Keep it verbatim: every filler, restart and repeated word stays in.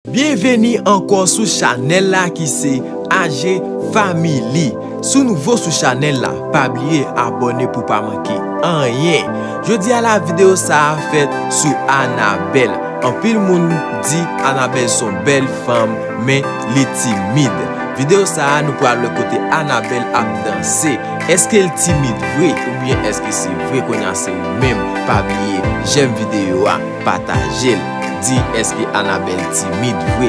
Byenveni ankò sou chanèl la ki se A G Family. Si w nouvo sou chanèl la, pa bliye abòne pou pa manke anyen. Jodi a la, videyo sa a fèt sou Anabèl. Anpil moun di Anabèl se yon bèl fanm, men li timid. Videyo sa a, nou pral wè kote Anabèl ap danse. Èske l timid vre, oubyen èske se vre? Kounye a se ou menm. Pa bliye, jèm videyo a, pataje l. Di, èske Anabèl timid vre?